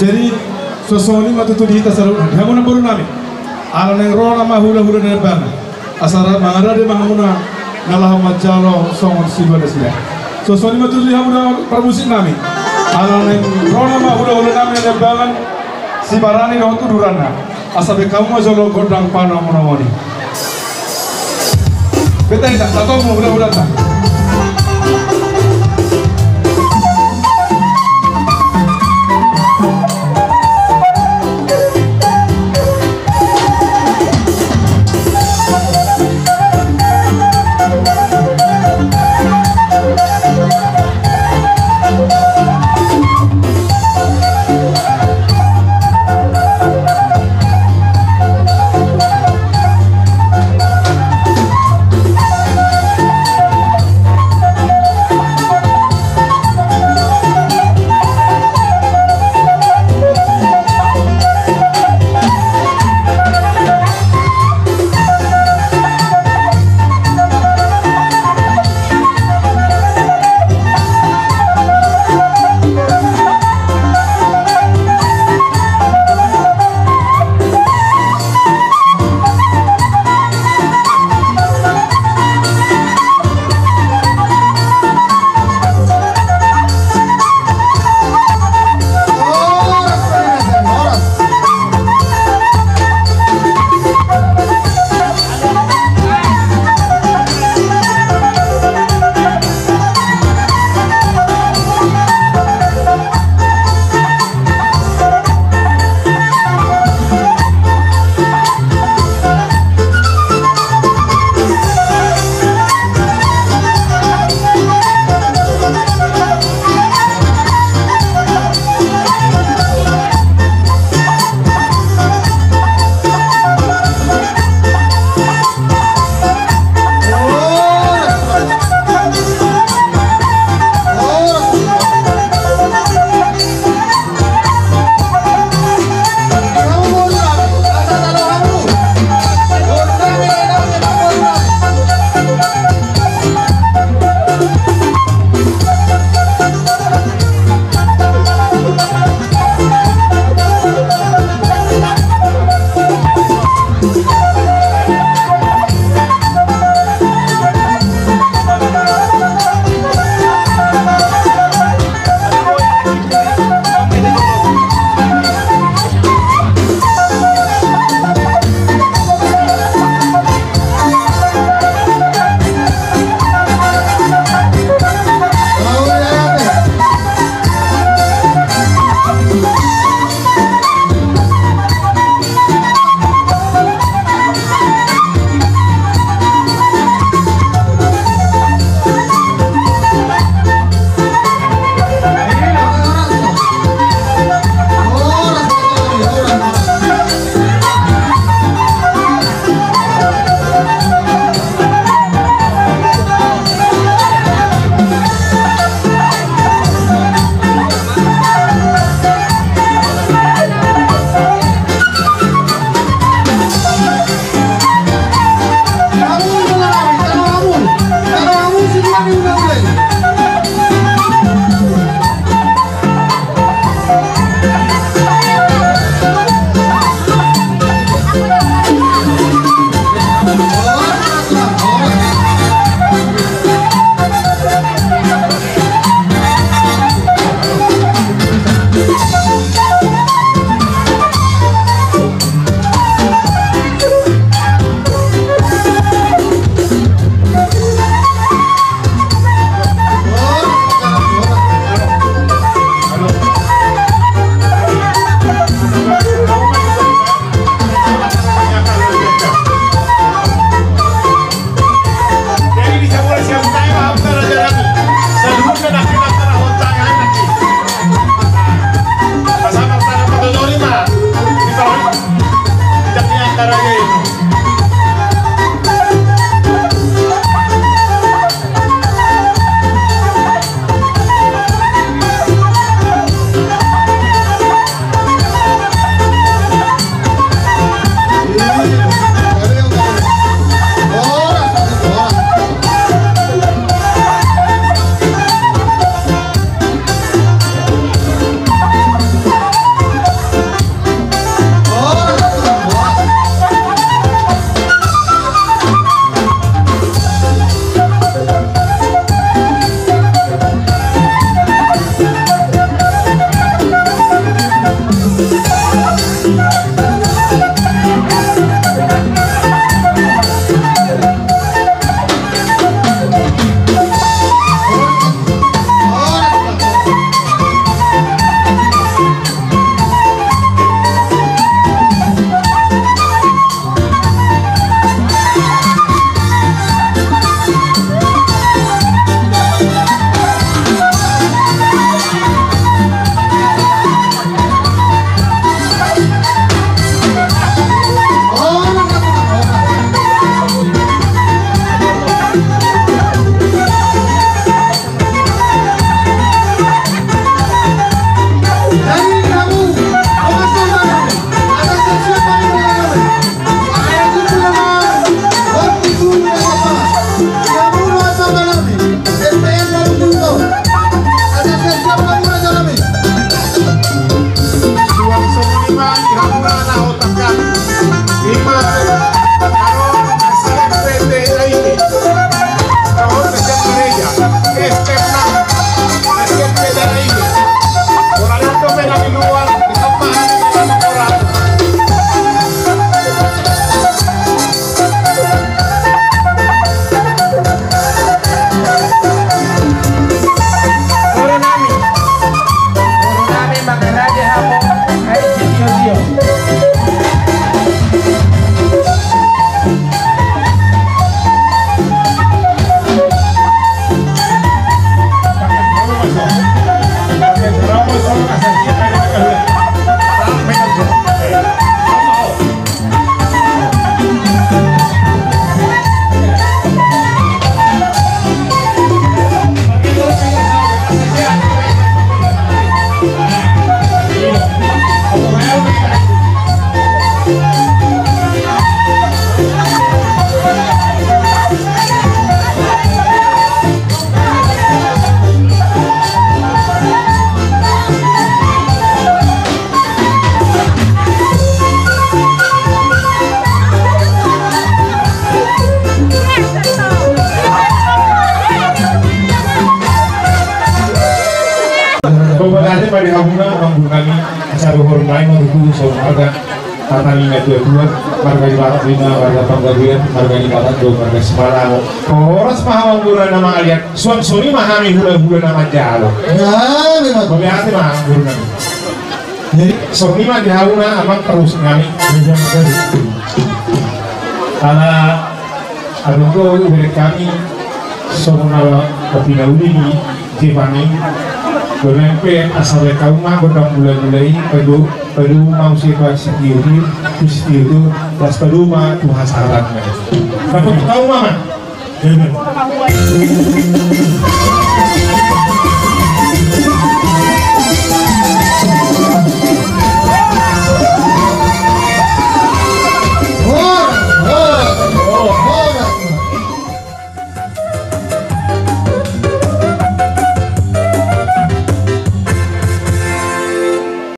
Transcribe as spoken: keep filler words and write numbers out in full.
Jadi, songon i ma tutu di hita saluhutna, di hamu namboru nami. Ala naeng ro nama hulahula Nababan. Asa mangarade ma hamuna na laho manjalo songon siluan nasida. Songon i ma tutu di hamu nama parmusik nami. Ala naeng ro nama hulahula nami Nababan, Sibarani dohot uduranna. Asa baen hamu ma jolo gondang panongonongon i. Beta inda, tatong ma hulahulanta. Pemodasi pada hamuna, amangboru nami, asa dohor nai ma tutu, so marga. Hata ni natuatua, marga ni Batak Lima, marga Panggabean, marga ni Batak Dua, marga Simalamo. Horas ma hamu amangboru na mangaliat, suang songon i ma hami hulahula na manjalo. Ya, memang. Mauliate ma amangboru nami. Jadi, songon i ma di hamuna amang parmusik nami. Ala adong do ibereng hami songon na pinauli ni Jepang i. Dongan pe asa baen hamu ma gondang mulamula i, padu, padu ma muse tu sitio i, tu sitio i, laos padu ma tu hasahatanna. Dapot hamu ma.